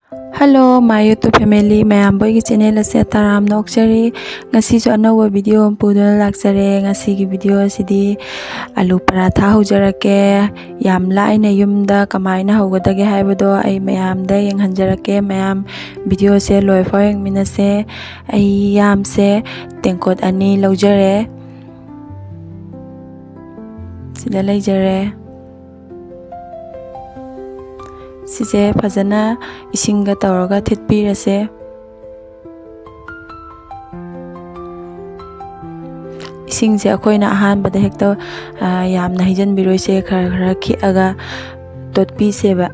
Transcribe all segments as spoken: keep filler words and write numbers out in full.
Hello, my YouTube family, ꯃꯌꯥꯝꯕ ꯍꯣꯏꯒꯤ channel ꯑꯁꯦ ꯇꯔꯥꯝꯅ ꯑꯣꯛꯆꯔꯤ꯫ ꯉꯁꯤꯁꯨ ꯑꯅꯧꯕ video ꯑꯃ ꯄꯨꯗꯨꯅ ꯂꯥꯛꯆꯔꯦ꯫ ꯉꯁꯤꯒꯤ video ꯑꯁꯤꯗꯤ ꯑꯂꯨ ꯄꯔꯥꯊꯥ ꯍꯧꯖꯔꯛꯀꯦ꯫ ꯌꯥꯝ ꯂꯥꯏꯅ ꯌꯨꯝꯗ ꯀꯃꯥꯏꯅ ꯍꯧꯒꯗꯒꯦ ꯍꯥꯏꯕꯗꯣ ꯑꯩ ꯃꯌꯥꯝꯗ ꯌꯦꯡꯍꯟꯖꯔꯛꯀꯦ꯫ ꯃꯌꯥꯝ video ꯁꯦ ꯂꯣꯏꯐꯥꯎ ꯌꯦꯡꯃꯤꯟꯅꯁꯦ꯫ ꯑꯩ ꯌꯥꯝꯁꯦ ꯇꯦꯡꯀꯣꯠ ꯑꯅꯤ ꯂꯧꯖꯔꯦ꯫ ꯁꯤꯗ ꯂꯩꯖꯔꯦ꯫ ꯁꯤꯁꯦ ꯐꯖꯅ ꯏꯁꯤꯡꯒ ꯇꯧꯔꯒ ꯊꯤꯠꯄꯤꯔꯁꯦ꯫ ꯏꯁꯤꯡꯁꯦ ꯑꯩꯈꯣꯏꯅ ꯑꯍꯥꯟꯕꯗ ꯍꯦꯛꯇ, ꯑ, ꯌꯥꯝꯅ ꯍꯩꯖꯤꯟꯕꯤꯔꯣꯏꯁꯦ, ꯈꯔ ꯈꯔ ꯈꯤꯛꯑꯒ ꯇꯣꯠꯄꯤꯁꯦꯕ꯫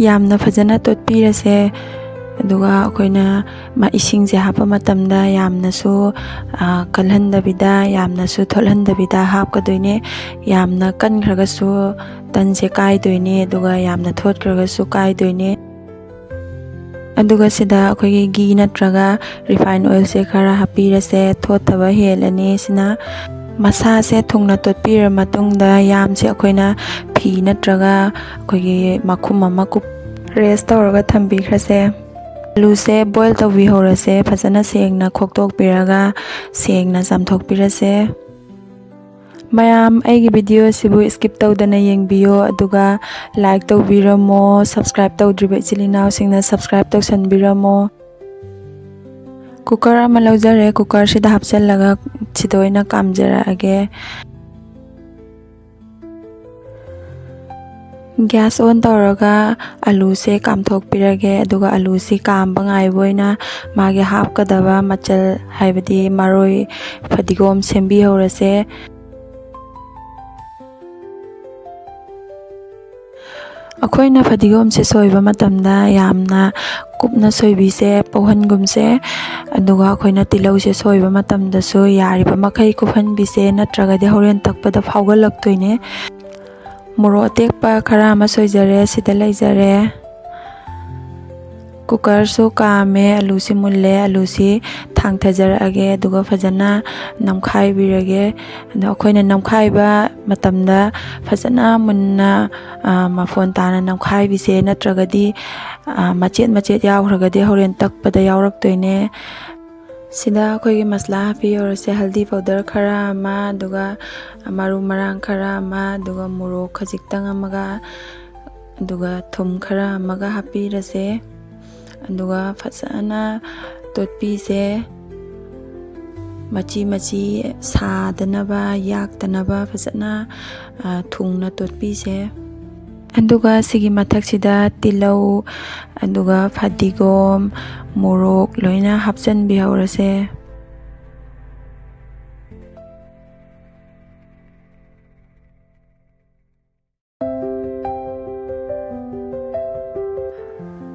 ꯌꯥꯝꯅ ꯐꯖꯅ ꯇꯣꯠꯄꯤꯔꯁꯦ꯫ ꯑꯗꯨꯒ ꯑꯩꯈꯣꯏꯅ ꯃ-, ꯏꯁꯤꯡꯁꯦ ꯍꯥꯞꯄ ꯃꯇꯝꯗ ꯌꯥꯝꯅꯁꯨ, ꯑ, ꯀꯜꯍꯟꯗꯕꯤꯗ, ꯌꯥꯝꯅꯁꯨ ꯊꯣꯠꯍꯟꯗꯕꯤꯗ ꯍꯥꯞꯀꯗꯣꯏꯅꯦ꯫ ꯌꯥꯝꯅ ꯀꯟꯈ꯭ꯔꯒꯁꯨ ꯇꯟꯁꯦ ꯀꯥꯏꯗꯣꯏꯅꯦ, ꯑꯗꯨꯒ ꯌꯥꯝꯅ ꯊꯣꯠꯈ꯭ꯔꯒꯁꯨ ꯀꯥꯏꯗꯣꯏꯅꯦ꯫ ꯑꯗꯨꯒ ꯁꯤꯗ ꯑꯩꯈꯣꯏꯒꯤ ghee ꯅꯠꯇ꯭ꯔꯒ refine oil ꯁꯦ ꯈꯔ ꯍꯥꯞꯄꯤꯔꯁꯦ, ꯊꯣꯠꯇꯕ ꯍꯦꯜꯂꯅꯤ ꯁꯤꯅ꯫ ꯃꯁꯥꯁꯦ ꯊꯨꯡꯅ ꯇꯣꯠꯄꯤꯔ ꯃꯇꯨꯡꯗ ꯌꯥꯝꯁꯦ ꯑꯩꯈꯣꯏꯅ ꯐꯤ ꯅꯠꯇ꯭ꯔꯒ ꯑꯩꯈꯣꯏꯒꯤ ꯃꯈꯨꯝ ꯑꯃ ꯀꯨꯞ-, rest ꯇꯧꯔꯒ ꯊꯝꯕꯤꯈ꯭ꯔꯁꯦ꯫ ꯑꯂꯨꯁꯦ boil ꯇꯧꯕꯤꯍꯧꯔꯁꯦ, ꯐꯖꯅ ꯁꯦꯡꯅ ꯈꯣꯛꯇꯣꯛꯄꯤꯔꯒ ꯁꯦꯡꯅ ꯆꯥꯝꯊꯣꯛꯄꯤꯔꯁꯦ꯫ ꯃꯌꯥꯝ ꯑꯩꯒꯤ video ꯑꯁꯤꯕꯨ skip ꯇꯧꯗꯅ ꯌꯦꯡꯕꯤꯌꯣ, ꯑꯗꯨꯒ like ꯇꯧꯕꯤꯔꯝꯃꯣ, subscribe ꯇꯧꯗ꯭ꯔꯤꯕ ꯏꯆꯤꯜ ꯏꯅꯥꯎꯁꯤꯡꯅ subscribe ꯇꯧꯁꯟꯕꯤꯔꯝꯃꯣ꯫ Cooker ꯑꯃ ꯂꯧꯖꯔꯦ, cooker ꯁꯤꯗ ꯍꯥꯞꯆꯤꯜꯂꯒ ꯁꯤꯗ ꯑꯣꯏꯅ ꯀꯥꯝꯖꯔꯛꯑꯒꯦ꯫ Gas on ꯇꯧꯔꯒ ꯑꯂꯨꯁꯦ ꯀꯥꯝꯊꯣꯛꯄꯤꯔꯒꯦ, ꯑꯗꯨꯒ ꯑꯂꯨꯁꯤ ꯀꯥꯝꯕ ꯉꯥꯏꯕ ꯑꯣꯏꯅ ꯃꯥꯒꯤ ꯍꯥꯞꯀꯗꯕ ꯃꯆꯜ, ꯍꯥꯏꯕꯗꯤ ꯃꯔꯣꯏ, ꯐꯗꯤꯒꯣꯝ ꯁꯦꯝꯕꯤꯍꯧꯔꯁꯦ꯫ ꯑꯩꯈꯣꯏꯅ ꯐꯗꯤꯒꯣꯝꯁꯦ ꯁꯣꯏꯕ ꯃꯇꯝꯗ ꯌꯥꯝꯅ ꯀꯨꯞꯅ ꯁꯣꯏꯕꯤꯁꯦ, ꯄꯧꯍꯟꯒꯨꯝꯁꯦ꯫ ꯑꯗꯨꯒ ꯑꯩꯈꯣꯏꯅ ꯇꯤꯜꯍꯧꯁꯦ ꯁꯣꯏꯕ ꯃꯇꯝꯗꯁꯨ ꯌꯥꯔꯤꯕ ꯃꯈꯩ ꯀꯨꯞꯍꯟꯕꯤꯁꯦ, ꯅꯠꯇ꯭ꯔꯒꯗꯤ ꯍꯣꯔꯦꯟ ꯇꯛꯄꯗ ꯐꯥꯎꯒꯠꯂꯛꯇꯣꯏꯅꯦ꯫ ꯃꯣꯔꯣꯛ ꯑꯇꯦꯛꯄ ꯈꯔ ꯑꯃ ꯁꯣꯏꯖꯔꯦ, ꯁꯤꯗ ꯂꯩꯖꯔꯦ꯫ ꯀꯨꯀꯔꯁꯨ ꯀꯥꯝꯃꯦ, ꯑꯂꯨꯁꯤ ꯃꯨꯜꯂꯦ, ꯑꯂꯨꯁꯤ ꯊꯥꯡꯊꯖꯔꯛꯑꯒꯦ, ꯑꯗꯨꯒ ꯐꯖꯅ ꯅꯝꯈꯥꯏꯕꯤꯔꯒꯦ꯫ ꯑꯗꯣ ꯑꯩꯈꯣꯏꯅ ꯅꯝꯈꯥꯏꯕ ꯃꯇꯝꯗ ꯐꯖꯅ ꯃꯨꯟꯅ, ꯑ, ꯃꯐꯣꯟ ꯇꯥꯅ ꯅꯝꯈꯥꯏꯕꯤꯁꯦ, ꯅꯠꯇ꯭ꯔꯒꯗꯤ, ꯑ, ꯃꯆꯦꯠ ꯃꯆꯦꯠ ꯌꯥꯎꯈ꯭ꯔꯒꯗꯤ ꯍꯣꯔꯦꯟ ꯇꯛꯄꯗ ꯌꯥꯎꯔꯛꯇꯣꯏꯅꯦ꯫ ꯁꯤꯗ ꯑꯩꯈꯣꯏꯒꯤ ꯃꯁꯂꯥ ꯍꯥꯞꯄꯤꯍꯧꯔꯁꯦ꯫ ꯍꯜꯗꯤ ꯄꯥꯎꯗꯔ ꯈꯔ ꯑꯃ, ꯑꯗꯨꯒ ꯃꯔꯨ ꯃꯔꯥꯡ ꯈꯔ ꯑꯃ, ꯑꯗꯨꯒ ꯃꯣꯔꯣꯛ ꯈꯖꯤꯛꯇꯪ ꯑꯃꯒ, ꯑꯗꯨꯒ ꯊꯨꯝ ꯈꯔ ꯑꯃꯒ ꯍꯥꯞꯄꯤꯔꯁꯦ꯫ ꯑꯗꯨꯒ ꯐꯖꯅ ꯇꯣꯠꯄꯤꯁꯦ꯫ ꯃꯆꯤ ꯃꯆꯤ ꯁꯥꯗꯅꯕ, ꯌꯥꯛꯇꯅꯕ ꯐꯖꯅ, ꯑ, ꯊꯨꯡꯅ ꯇꯣꯠꯄꯤꯁꯦ꯫ ꯑꯗꯨꯒ ꯁꯤꯒꯤ ꯃꯊꯛꯁꯤꯗ ꯇꯤꯜꯍꯧ, ꯑꯗꯨꯒ ꯐꯗꯤꯒꯣꯝ, ꯃꯣꯔꯣꯛ ꯂꯣꯏꯅ ꯍꯥꯞꯆꯤꯟꯕꯤꯍꯧꯔꯁꯦ꯫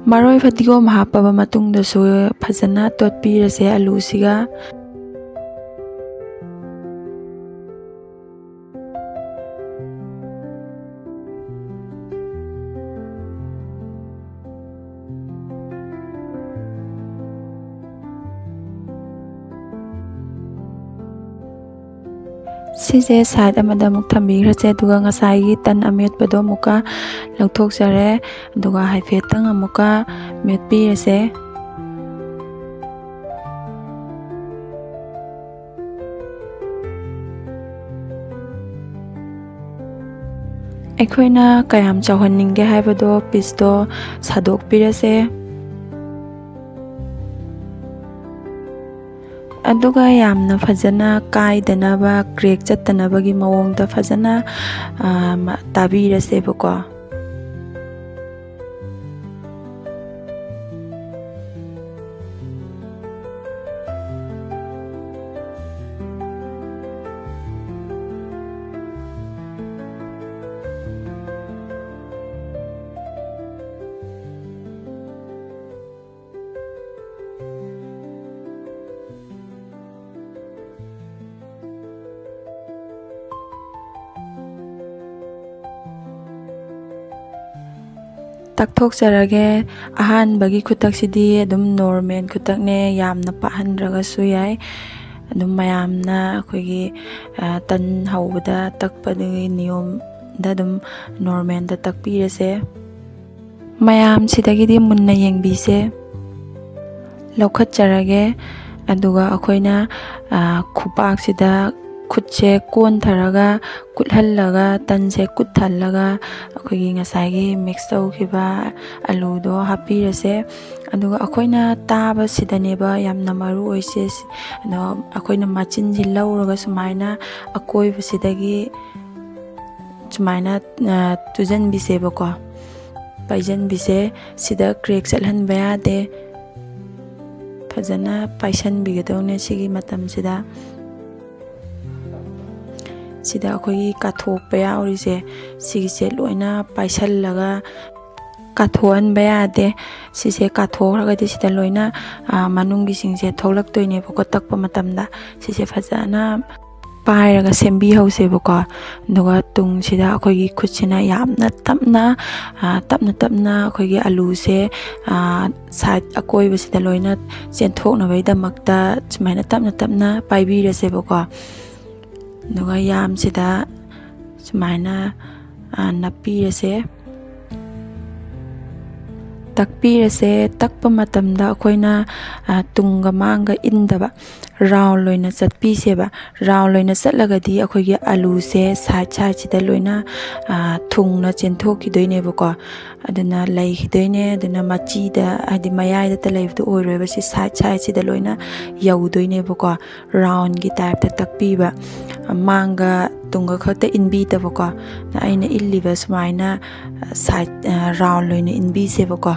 ꯃꯔꯣꯏ ꯐꯗꯤꯒꯣꯝ ꯍꯥꯞꯄꯕ ꯃꯇꯨꯡꯗꯁꯨ ꯐꯖꯅ ꯇꯣꯠꯄꯤꯔꯁꯦ ꯑꯂꯨꯁꯤꯒ꯫ ꯁꯤꯁꯦ ꯁꯥꯏꯠ ꯑꯃꯗ ꯑꯃꯨꯛ ꯊꯝꯕꯤꯈ꯭ꯔꯁꯦ, ꯑꯗꯨꯒ ꯉꯁꯥꯏꯒꯤ ꯇꯟ ꯑꯃꯦꯠꯄꯗꯣ ꯑꯃꯨꯛꯀ ꯂꯧꯊꯣꯛꯆꯔꯦ, ꯑꯗꯨꯒ ꯍꯥꯏꯐꯦꯠꯇꯪ ꯑꯃꯨꯛꯀ ꯃꯦꯠꯄꯤꯔꯁꯦ꯫ ꯑꯩꯈꯣꯏꯅ ꯀꯌꯥꯝ ꯆꯥꯎꯍꯟꯅꯤꯡꯒꯦ ꯍꯥꯏꯕꯗꯣ ꯄꯤꯁꯇꯣ ꯁꯥꯗꯣꯛꯄꯤꯔꯁꯦ꯫ ꯑꯗꯨꯒ ꯌꯥꯝꯅ ꯐꯖꯅ ꯀꯥꯏꯗꯅꯕ, ꯀ꯭ꯔꯦꯛ ꯆꯠꯇꯅꯕꯒꯤ ꯃꯑꯣꯡꯗ ꯐꯖꯅ, ꯑ, ꯃ-, ꯇꯥꯕꯤꯔꯁꯦꯕꯀꯣ꯫ ꯇꯛꯊꯣꯛꯆꯔꯒꯦ꯫ ꯑꯍꯥꯟꯕꯒꯤ ꯈꯨꯇꯛꯁꯤꯗꯤ ꯑꯗꯨꯝ ꯅꯣꯔꯃꯦꯜ ꯈꯨꯇꯛꯅꯦ, ꯌꯥꯝꯅ ꯄꯥꯛꯍꯟꯗ꯭ꯔꯒꯁꯨ ꯌꯥꯏ꯫ ꯑꯗꯨꯝ ꯃꯌꯥꯝꯅ ꯑꯩꯈꯣꯏꯒꯤ, ꯑ, ꯇꯟ ꯍꯧꯕꯗ ꯇꯛꯄꯗꯨꯒꯤ ꯅꯤꯌꯣꯝꯗ ꯑꯗꯨꯝ ꯅꯣꯔꯃꯦꯜꯗ ꯇꯛꯄꯤꯔꯁꯦ꯫ ꯃꯌꯥꯝꯁꯤꯗꯒꯤꯗꯤ ꯃꯨꯟꯅ ꯌꯦꯡꯕꯤꯁꯦ꯫ ꯂꯧꯈꯠꯆꯔꯒꯦ꯫ ꯑꯗꯨꯒ ꯑꯩꯈꯣꯏꯅ, ꯑ, ꯈꯨꯕꯥꯛꯁꯤꯗ ꯈꯨꯠꯁꯦ ꯀꯣꯟꯊꯔꯒ, ꯀꯨꯠꯍꯜꯂꯒ, ꯇꯟꯁꯦ ꯀꯨꯠꯊꯜꯂꯒ, ꯑꯩꯈꯣꯏꯒꯤ ꯉꯁꯥꯏꯒꯤ ꯃꯤꯛꯁ ꯇꯧꯈꯤꯕ ꯑꯂꯨꯗꯣ ꯍꯥꯞꯄꯤꯔꯁꯦ꯫ ꯑꯗꯨꯒ ꯑꯩꯈꯣꯏꯅ ꯇꯥꯕꯁꯤꯗꯅꯦꯕ ꯌꯥꯝꯅ ꯃꯔꯨ ꯑꯣꯏꯁꯦ꯫ ꯑꯗꯣ ꯑꯩꯈꯣꯏꯅ ꯃꯆꯤꯟꯁꯤ ꯂꯧꯔꯒ ꯁꯨꯃꯥꯏꯅ ꯑꯀꯣꯏꯕꯁꯤꯗꯒꯤ ꯁꯨꯃꯥꯏꯅ, ꯑ, ꯇꯨꯖꯟꯕꯤꯁꯦꯕꯀꯣ꯫ ꯄꯥꯏꯖꯟꯕꯤꯁꯦ꯫ ꯁꯤꯗ ꯀ꯭ꯔꯦꯛ ꯆꯠꯍꯟꯕ ꯌꯥꯗꯦ꯫ ꯐꯖꯅ ꯄꯥꯏꯁꯟꯕꯤꯒꯗꯧꯅꯦ ꯁꯤꯒꯤ ꯃꯇꯝꯁꯤꯗ꯫ ꯁꯤꯗ ꯑꯩꯈꯣꯏꯒꯤ ꯀꯥꯊꯣꯛꯄ ꯌꯥꯎꯔꯤꯁꯦ, ꯁꯤꯒꯤꯁꯦ ꯂꯣꯏꯅ ꯄꯥꯏꯁꯜꯂꯒ ꯀꯥꯊꯣꯛꯍꯟꯕ ꯌꯥꯗꯦ꯫ ꯁꯤꯁꯦ ꯀꯥꯊꯣꯛꯈ꯭ꯔꯒꯗꯤ ꯁꯤꯗ ꯂꯣꯏꯅ, ꯑ, ꯃꯅꯨꯡꯒꯤꯁꯤꯡꯁꯦ ꯊꯣꯛꯂꯛꯇꯣꯏꯅꯦꯕꯀꯣ ꯇꯛꯄ ꯃꯇꯝꯗ꯫ ꯁꯤꯁꯦ ꯐꯖꯅ ꯄꯥꯏꯔꯒ ꯁꯦꯝꯕꯤꯍꯧꯁꯦꯕꯀꯣ꯫ ꯑꯗꯨꯒ ꯇꯨꯡꯁꯤꯗ ꯑꯩꯈꯣꯏꯒꯤ ꯈꯨꯠꯁꯤꯅ ꯌꯥꯝꯅ ꯇꯞꯅ, ꯑ, ꯇꯞꯅ ꯇꯞꯅ ꯑꯩꯈꯣꯏꯒꯤ ꯑꯂꯨꯁꯦ, ꯑ, ꯁꯥꯏꯠ ꯑꯀꯣꯏꯕꯁꯤꯗ ꯂꯣꯏꯅ ꯆꯦꯟꯊꯣꯛꯅꯕꯒꯤꯗꯃꯛꯇ ꯁꯨꯃꯥꯏꯅ ꯇꯞꯅ ꯇꯞꯅ ꯄꯥꯏꯕꯤꯔꯁꯦꯕꯀꯣ꯫ ꯑꯗꯨꯒ ꯌꯥꯝꯁꯤꯗ ꯁꯨꯃꯥꯏꯅ, ꯑ, ꯅꯞꯄꯤꯔꯁꯦ꯫ ꯇꯛꯄꯤꯔꯁꯦ꯫ ꯇꯛꯄ ꯃꯇꯝꯗ ꯑꯩꯈꯣꯏꯅ, ꯑ, ꯇꯨꯡꯒ ꯃꯥꯡꯒ ꯏꯟꯗꯕ, ꯔꯥꯎꯟ ꯑꯣꯏꯅ ꯆꯠꯄꯤꯁꯦꯕ꯫ ꯔꯥꯎꯟ ꯑꯣꯏꯅ ꯆꯠꯂꯒꯗꯤ ꯑꯩꯈꯣꯏꯒꯤ ꯑꯂꯨꯁꯦ ꯁꯥꯏꯠ ꯁꯥꯏꯠꯁꯤꯗ ꯂꯣꯏꯅ, ꯑ, ꯊꯨꯡꯅ ꯆꯦꯟꯊꯣꯛꯈꯤꯗꯣꯏꯅꯦꯕꯀꯣ꯫ ꯑꯗꯨꯅ ꯂꯩꯈꯤꯗꯣꯏꯅꯦ꯫ ꯑꯗꯨꯅ ꯃꯆꯤꯗ, ꯍꯥꯏꯗꯤ ꯃꯌꯥꯏꯗꯇ ꯂꯩꯕꯗꯣ ꯑꯣꯏꯔꯣꯏꯕ꯫ ꯁꯤ ꯁꯥꯏꯠ ꯁꯥꯏꯠꯁꯤꯗ ꯂꯣꯏꯅ ꯌꯧꯗꯣꯏꯅꯦꯕꯀꯣ꯫ ꯔꯥꯎꯟꯒꯤ ꯇꯥꯏꯞꯇ ꯇꯛꯄꯤꯕ, ꯃꯥꯡꯒ ꯇꯨꯡꯒ ꯈꯛꯇ ꯏꯟꯕꯤꯗꯕꯀꯣ꯫ ꯑꯩꯅ ꯏꯜꯂꯤꯕ ꯁꯨꯃꯥꯏꯅ ꯁꯥꯏꯠ, ꯑ, ꯔꯥꯎꯟ ꯑꯣꯏꯅ ꯏꯟꯕꯤꯁꯦꯕꯀꯣ꯫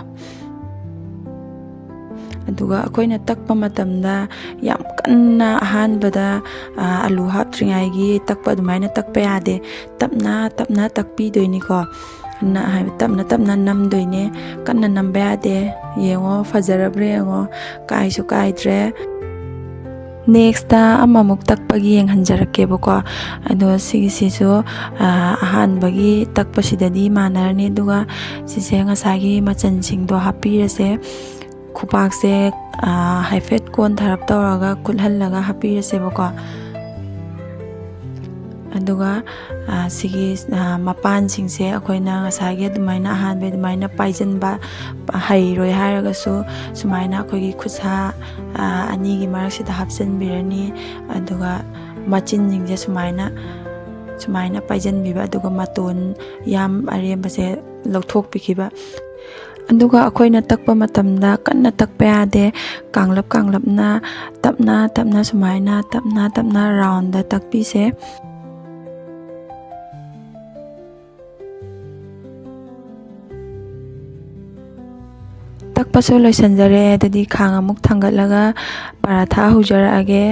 ꯑꯗꯨꯒ ꯑꯩꯈꯣꯏꯅ ꯇꯛꯄ ꯃꯇꯝꯗ ꯌꯥꯝ ꯀꯟꯅ ꯑꯍꯥꯟꯕꯗ, ꯑ, ꯑꯂꯨ ꯍꯥꯞꯇ꯭ꯔꯤꯉꯩꯒꯤ ꯇꯛꯄ ꯑꯗꯨꯃꯥꯏꯅ ꯇꯛꯄ ꯌꯥꯗꯦ꯫ ꯇꯞꯅ ꯇꯞꯅ ꯇꯛꯄꯤꯗꯣꯏꯅꯤꯀꯣ꯫ ꯅ-, ꯍꯥꯏꯕ, ꯇꯞꯅ ꯇꯞꯅ ꯅꯝꯗꯣꯏꯅꯦ꯫ ꯀꯟꯅ ꯅꯝꯕ ꯌꯥꯗꯦ꯫ ꯌꯦꯡꯉꯣ, ꯐꯖꯔꯕ꯭ꯔꯥ ꯌꯦꯡꯉꯣ꯫ ꯀꯥꯏꯁꯨ ꯀꯥꯏꯗ꯭ꯔꯦ꯫ Next ꯑꯃꯃꯨꯛ ꯇꯛꯄꯒꯤ ꯌꯦꯡꯍꯟꯖꯔꯛꯀꯦꯕꯀꯣ꯫ ꯑꯗꯣ ꯁꯤꯒꯤꯁꯤꯁꯨ, ꯑ, ꯑꯍꯥꯟꯕꯒꯤ ꯇꯛꯄꯁꯤꯗꯗꯤ ꯃꯥꯟꯅꯔꯅꯤ꯫ ꯑꯗꯨꯒ ꯁꯤꯁꯦ ꯉꯁꯥꯏꯒꯤ ꯃꯆꯜꯁꯤꯡꯗꯣ ꯍꯥꯞꯄꯤꯔꯁꯦ꯫ ꯈꯨꯕꯥꯛꯁꯦ, ꯑ, ꯍꯥꯏꯐꯦꯠ ꯀꯣꯟꯊꯔꯞ ꯇꯧꯔꯒ ꯀꯨꯠꯍꯜꯂꯒ ꯍꯥꯞꯄꯤꯔꯁꯦꯕꯀꯣ꯫ ꯑꯗꯨꯒ, ꯑ, ꯁꯤꯒꯤ, ꯑ, ꯃꯄꯥꯟꯁꯤꯡꯁꯦ ꯑꯩꯈꯣꯏꯅ ꯉꯁꯥꯏꯒꯤ ꯑꯗꯨꯃꯥꯏꯅ ꯑꯍꯥꯟꯕ ꯑꯗꯨꯃꯥꯏꯅ ꯄꯥꯏꯁꯤꯟꯕ ꯍꯩꯔꯣꯏ ꯍꯥꯏꯔꯒꯁꯨ, ꯁꯨꯃꯥꯏꯅ ꯑꯩꯈꯣꯏꯒꯤ ꯈꯨꯠꯁꯥ, ꯑ, ꯑꯅꯤꯒꯤ ꯃꯔꯛꯁꯤꯗ ꯍꯥꯞꯆꯤꯟꯕꯤꯔꯅꯤ꯫ ꯑꯗꯨꯒ ꯃꯆꯤꯟꯁꯤꯡꯁꯦ ꯁꯨꯃꯥꯏꯅ, ꯁꯨꯃꯥꯏꯅ ꯄꯥꯏꯁꯤꯟꯕꯤꯕ, ꯑꯗꯨꯒ ꯃꯇꯣꯟ ꯌꯥꯝ ꯑꯔꯦꯝꯕꯁꯦ ꯂꯧꯊꯣꯛꯄꯤꯈꯤꯕ꯫ ꯑꯗꯨꯒ ꯑꯩꯈꯣꯏꯅ ꯇꯛꯄ ꯃꯇꯝꯗ ꯀꯟꯅ ꯇꯛꯄ ꯌꯥꯗꯦ꯫ ꯀꯥꯡꯂꯞ ꯀꯥꯡꯂꯞꯅ, ꯇꯞꯅ ꯇꯞꯅ, ꯁꯨꯃꯥꯏꯅ ꯇꯞꯅ ꯇꯞꯅ ꯔꯥꯎꯟꯗ ꯇꯛꯄꯤꯁꯦ꯫ ꯇꯛꯄꯁꯨ ꯂꯣꯏꯁꯤꯟꯖꯔꯦ꯫ ꯑꯗꯨꯗꯤ ꯈꯥꯡ ꯑꯃꯨꯛ ꯊꯥꯡꯒꯠꯂꯒ ꯄꯔꯥꯊꯥ ꯍꯧꯖꯔꯛꯑꯒꯦ꯫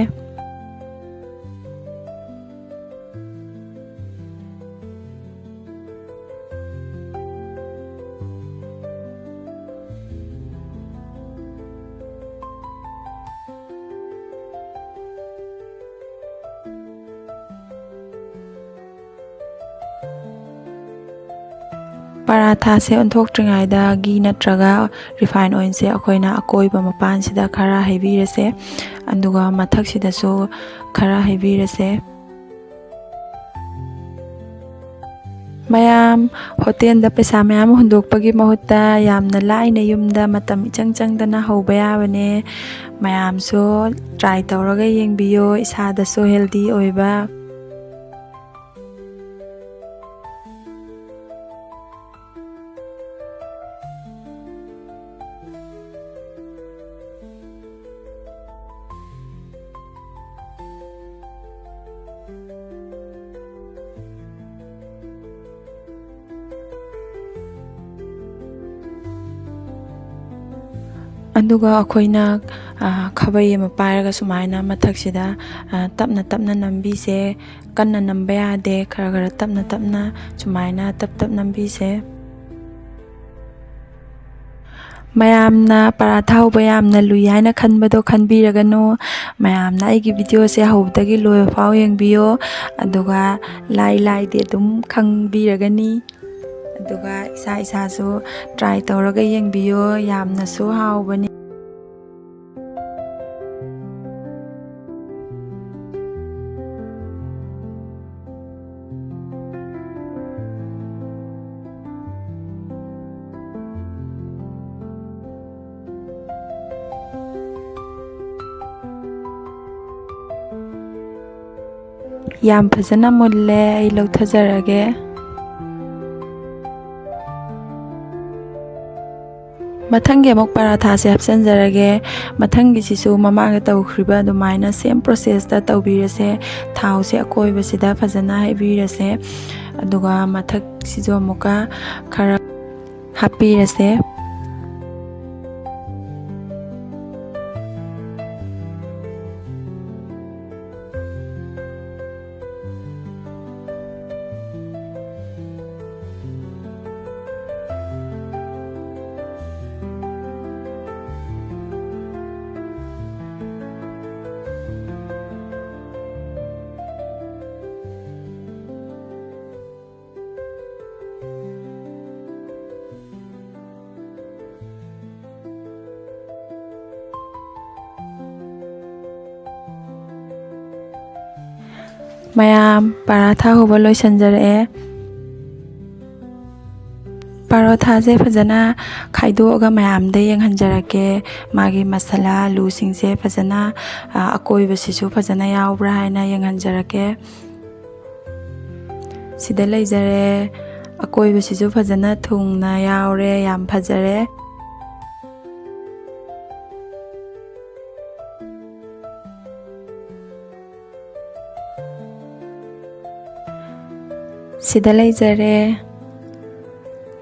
ꯄꯔꯥꯊꯥꯁꯦ ꯑꯣꯟꯊꯣꯛꯇ꯭ꯔꯤꯉꯩꯗ ꯘꯤ ꯅꯠꯇ꯭ꯔꯒ ꯔꯤꯐꯥꯏꯟ ꯑꯣꯏꯜꯁꯦ ꯑꯩꯈꯣꯏꯅ ꯑꯀꯣꯏꯕ ꯃꯄꯥꯟꯁꯤꯗ ꯈꯔ ꯍꯩꯕꯤꯔꯁꯦ, ꯑꯗꯨꯒ ꯃꯊꯛꯁꯤꯗꯁꯨ ꯈꯔ ꯍꯩꯕꯤꯔꯁꯦ꯫ ꯃꯌꯥꯝ, ꯍꯣꯇꯦꯜꯗ ꯄꯩꯁꯥ ꯃꯌꯥꯝ ꯍꯨꯟꯗꯣꯛꯄꯒꯤ ꯃꯍꯨꯠꯇ ꯌꯥꯝꯅ ꯂꯥꯏꯅ ꯌꯨꯝꯗ ꯃꯇꯝ ꯏꯆꯪ ꯆꯪꯗꯅ ꯍꯧꯕ ꯌꯥꯕꯅꯦ꯫ ꯃꯌꯥꯝꯁꯨ ꯇ꯭ꯔꯥꯏ ꯇꯧꯔꯒ ꯌꯦꯡꯕꯤꯌꯣ, ꯏꯁꯥꯗꯁꯨ ꯍꯦꯜꯗꯤ ꯑꯣꯏꯕ꯫ ꯑꯗꯨꯒ ꯑꯩꯈꯣꯏꯅ, ꯑ, ꯈꯥꯕꯩ ꯑꯃ ꯄꯥꯏꯔꯒ ꯁꯨꯃꯥꯏꯅ ꯃꯊꯛꯁꯤꯗ, ꯑ, ꯇꯞꯅ ꯇꯞꯅ ꯅꯝꯕꯤꯁꯦ꯫ ꯀꯟꯅ ꯅꯝꯕ ꯌꯥꯗꯦ, ꯈꯔ ꯈꯔ ꯇꯞꯅ ꯇꯞꯅ ꯁꯨꯃꯥꯏꯅ ꯇꯞ ꯇꯞ ꯅꯝꯕꯤꯁꯦ꯫ ꯃꯌꯥꯝꯅ ꯄꯔꯥꯊꯥ ꯍꯧꯕ ꯌꯥꯝꯅ ꯂꯨꯏ ꯍꯥꯏꯅ ꯈꯟꯕꯗꯣ ꯈꯟꯕꯤꯔꯒꯅꯨ꯫ ꯃꯌꯥꯝꯅ ꯑꯩꯒꯤ ꯚꯤꯗꯤꯑꯣꯁꯦ ꯍꯧꯕꯗꯒꯤ ꯂꯣꯏꯕ ꯐꯥꯎ ꯌꯦꯡꯕꯤꯌꯣ, ꯑꯗꯨꯒ ꯂꯥꯏ ꯂꯥꯏꯗꯤ ꯑꯗꯨꯝ ꯈꯪꯕꯤꯔꯒꯅꯤ꯫ ꯑꯗꯨꯒ ꯏꯁꯥ ꯏꯁꯥꯁꯨ ꯇ꯭ꯔꯥꯏ ꯇꯧꯔꯒ ꯌꯦꯡꯕꯤꯌꯣ, ꯌꯥꯝꯅꯁꯨ ꯍꯥꯎꯕꯅꯤ꯫ ꯌꯥꯝ ꯐꯖꯅ ꯃꯨꯜꯂꯦ, ꯑꯩ ꯂꯧꯊꯖꯔꯒꯦ꯫ ꯃꯊꯪꯒꯤ ꯑꯃꯨꯛ ꯄꯔꯥꯊꯥꯁꯦ ꯍꯥꯞꯆꯤꯟꯖꯔꯒꯦ꯫ ꯃꯊꯪꯒꯤꯁꯤꯁꯨ ꯃꯃꯥꯡꯗ ꯇꯧꯈ꯭ꯔꯤꯕ ꯑꯗꯨꯃꯥꯏꯅ ꯁꯦꯝ ꯄ꯭ꯔꯣꯁꯦꯁꯇ ꯇꯧꯕꯤꯔꯁꯦ꯫ ꯊꯥꯎꯁꯦ ꯑꯀꯣꯏꯕꯁꯤꯗ ꯐꯖꯅ ꯍꯩꯕꯤꯔꯁꯦ, ꯑꯗꯨꯒ ꯃꯊꯛꯁꯤꯁꯨ ꯑꯃꯨꯛꯀ ꯈꯔ ꯍꯥꯞꯄꯤꯔꯁꯦ꯫ ꯃꯌꯥꯝ, ꯄꯔꯥꯊꯥ ꯍꯧꯕ ꯂꯣꯏꯁꯤꯟꯖꯔꯛꯑꯦ꯫ ꯄꯔꯣꯊꯥꯁꯦ ꯐꯖꯅ ꯈꯥꯏꯗꯣꯛꯑꯒ ꯃꯌꯥꯝꯗ ꯌꯦꯡꯍꯟꯖꯔꯛꯀꯦ꯫ ꯃꯥꯒꯤ ꯃꯁꯥꯂꯥ ꯑꯂꯨꯁꯤꯡꯁꯦ ꯐꯖꯅ, ꯑ, ꯑꯀꯣꯏꯕꯁꯤꯁꯨ ꯐꯖꯅ ꯌꯥꯎꯕ꯭ꯔꯥ ꯍꯥꯏꯅ ꯌꯦꯡꯍꯟꯖꯔꯛꯀꯦ꯫ ꯁꯤꯗ ꯂꯩꯖꯔꯦ꯫ ꯑꯀꯣꯏꯕꯁꯤꯁꯨ ꯐꯖꯅ ꯊꯨꯡꯅ ꯌꯥꯎꯔꯦ꯫ ꯌꯥꯝ ꯐꯖꯔꯦ꯫ ꯁꯤꯗ ꯂꯩꯖꯔꯦ꯫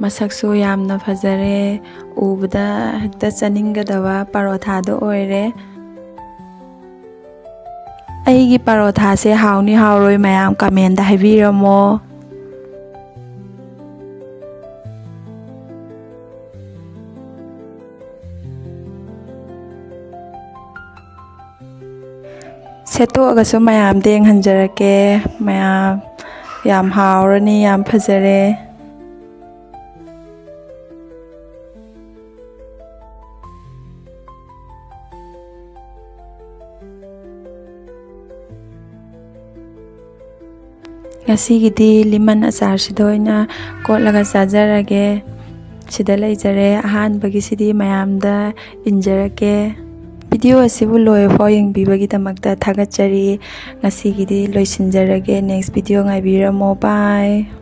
ꯃꯁꯛꯁꯨ ꯌꯥꯝꯅ ꯐꯖꯔꯦ꯫ ꯎꯕꯗ ꯍꯦꯛꯇ ꯆꯥꯅꯤꯡꯒꯗꯕ ꯄꯔꯣꯊꯥꯗꯣ ꯑꯣꯏꯔꯦ꯫ ꯑꯩꯒꯤ ꯄꯔꯣꯊꯥꯁꯦ ꯍꯥꯎꯅꯤ ꯍꯥꯎꯔꯣꯏ ꯃꯌꯥꯝ ꯀꯃꯦꯟꯗ ꯍꯥꯏꯕꯤꯔꯝꯃꯣ꯫ ꯁꯦꯠꯇꯣꯛꯑꯒꯁꯨ ꯃꯌꯥꯝꯗ ꯌꯦꯡꯍꯟꯖꯔꯛꯀꯦ꯫ ꯃꯌꯥꯝ, ꯌꯥꯝ ꯍꯥꯎꯔꯅꯤ, ꯌꯥꯝ ꯐꯖꯔꯦ꯫ ꯉꯁꯤꯒꯤꯗꯤ ꯂꯤꯃꯟ ꯑꯆꯥꯔꯁꯤꯗ ꯑꯣꯏꯅ ꯀꯣꯠꯂꯒ ꯆꯥꯖꯔꯒꯦ꯫ ꯁꯤꯗ ꯂꯩꯖꯔꯦ꯫ ꯑꯍꯥꯟꯕꯒꯤꯁꯤꯗꯤ ꯃꯌꯥꯝꯗ ꯏꯟꯖꯔꯛꯀꯦ꯫ ꯚꯤꯗꯤꯑꯣ ꯑꯁꯤꯕꯨ ꯂꯣꯏꯕꯐꯥꯎ ꯌꯦꯡꯕꯤꯕꯒꯤꯗꯃꯛꯇ ꯊꯥꯒꯠꯆꯔꯤ꯫ ꯉꯁꯤꯒꯤꯗꯤ ꯂꯣꯏꯁꯤꯟꯖꯔꯒꯦ꯫ Next ꯚꯤꯗꯤꯑꯣ ꯉꯥꯏꯕꯤꯔꯝꯃꯣ꯫ Bye꯫